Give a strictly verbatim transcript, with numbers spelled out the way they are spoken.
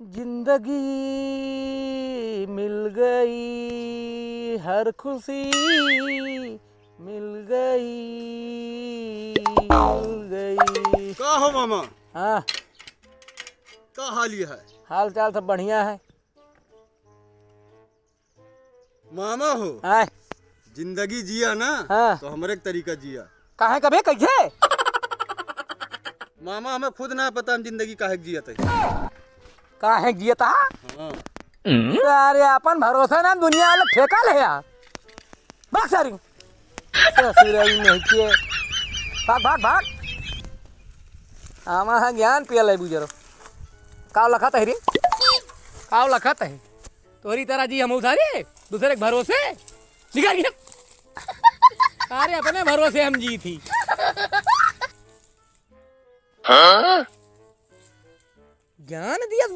जिंदगी मिल गई, हर खुशी मिल गई, मिल गई। का हो मामा? हाँ। का हाल ये है? हाल चाल सब बढ़िया है। मामा हो, आय। जिंदगी जिया ना, हाँ। तो हमरे एक तरीका जिया। काहे कबे, कैसे? मामा, हमें खुद ना पता हम जिंदगी काहे के जियत है। काहे के जियत हा? हाँ। अरे, अपन भरोसा ना, दुनिया वाला ठेका ले आ। भाग सारी। ससुराई नहीं किए। भाग, भाग, भाग। आमा हा ज्ञान पियल है बुजरो। काव लखत है रे? काव लखत है? तोरी तरह जी हम उधारे, दूसरे के भरोसे। निकल गया। अरे, अपने भरोसे हम जी थी। हाँ? ज्ञान दिया।